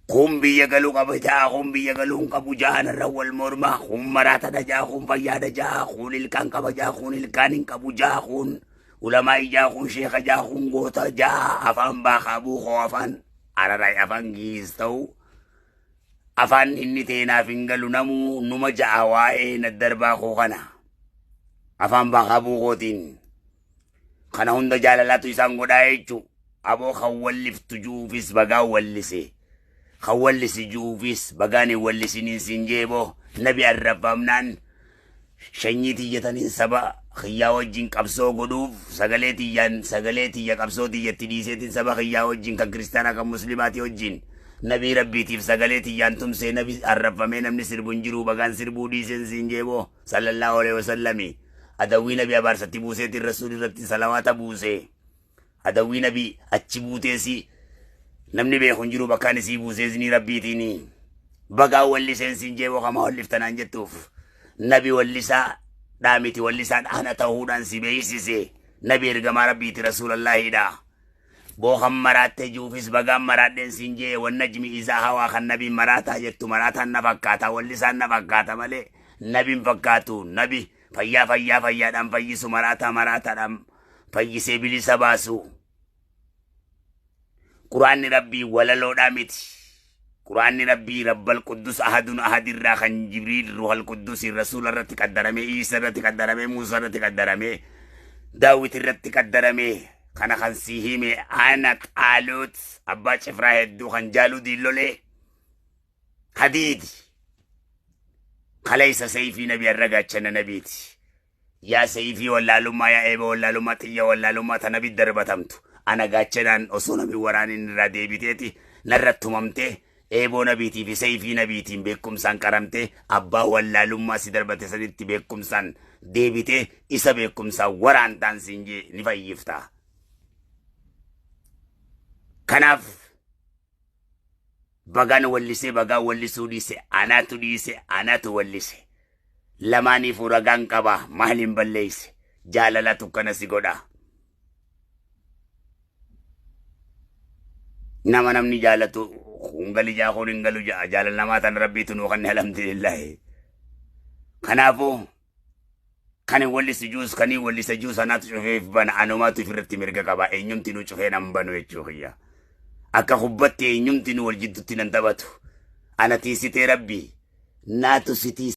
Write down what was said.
Kun biyya galuu qaba ja'a, kun biyya galuu hin qabu ja'a narra wal mormaa, kun maraatadha ja'a, kun fayyaadha ja'a, kun ilkaan qaba ja'a, kun ilkaan hin qabu ja'a, kun ulamaa ja'a, kun sheeka ja'a, kun goota ja'a, afaan baakaa buukoo afaan araraa afaan giis ta'u afaan inni teenaaf hin galu namuu numa ja'a waa'ee naddarbaa koo kana afaan baakaa buukootiin kana hunda jaalalaatu isaan godhaa jechuu aboo kan walliftu juufis bagaa wallise. Kan wallisi juufis bagaan hin wallisiniin siin jeeboo nabi arrabamnaan shanyii tiyyataniin saba kiyyaa wajjin qabsoo godhuuf sagalee tiyyaan sagalee tiyya qabsoo tiyyatti dhiiseetiin saba kiyyaa wajjin kan kiristaanaa kan musliimaati wajjin nabii rabbiitiif sagalee tiyyaan tumsee nabi arrabamee namni sirbu hin jiru bagaan sirbuu dhiiseen siin jeeboo sallallahu alaihi wasallami adawwii nabi abaarsatti buuseetiin rasuul irratti salawaata buusee adawwii nabi achi buuteesi namni beeku hin jiru bakkaan isii buusee isinii rabbiitiin bagaa walliseen siin jeeboo kama walliftanaan jettuuf nabi wallisaa dhaamiti wallisaan ana ta'uudhaan si beeksise nabi ergamaa rabbiiti rasuulallaahidha. Bookan maraattee juufis bagaan maraadheen siin jee wannajmi isaa hawaa kan nabiin maraataa jettu maraataan na fakkaata wallisaan na fakkaata malee nabiin fakkaatu nabi fayyaa fayyaa fayyaadhaan fayyisu maraataa maraataadhaan fayyisee bilisa baasu. Quraanni rabbii walaloodhaa miti. Quraanni rabbii rabbal quddus ahadun ahadirraa kan Jibriil ruhal quddusi rasuula irratti qaddarame Iisa irratti qaddarame Muusaa irratti qaddarame Daawit irratti qaddarame kana kan si hime ana Xaalut abbaa cifraa hedduu kan jaaluu diillolee hadiidi kaleessa sayfii nabi har'a gaachana nabiiti. Yaa sayfii wallaalummaa yaa eeba wallaalummaa xiyya wallaalummaa ta nabi darbatamtu ana gaachanaan osoo nabi waraaniin irraa deebiteeti narra tumamtee eeboo nabiitii fi sayfii nabiitiin beekumsaan qaramtee abbaa wallaalummaa si darbate sanitti beekumsaan deebitee isa beekumsaan waraantaan siin jee ni fayyifta. Kanaaf bagaan wallisee bagaan wallisuu dhiise anaatu dhiise anaatu wallise. Lamaaniifuu ragaan qaba maaliin balleeyse jaalalatu kana si godha. Nama namni jaalatu kun gali jaa kun hin galu jaa jaalala namaa tan rabbiitu nuu kanne alhamdulillaahi. Kanaafuu kan hin wallisi juus kan hin wallisa juus anaatu cufeef bana anumaatu ifirratti mirga qaba eenyumti nu cufee nan banu jechuu kiyya. Akka kubbatti eenyumti nu wal jidduutti nan taphatu. Ana tiisitee rabbii naatu si tiise.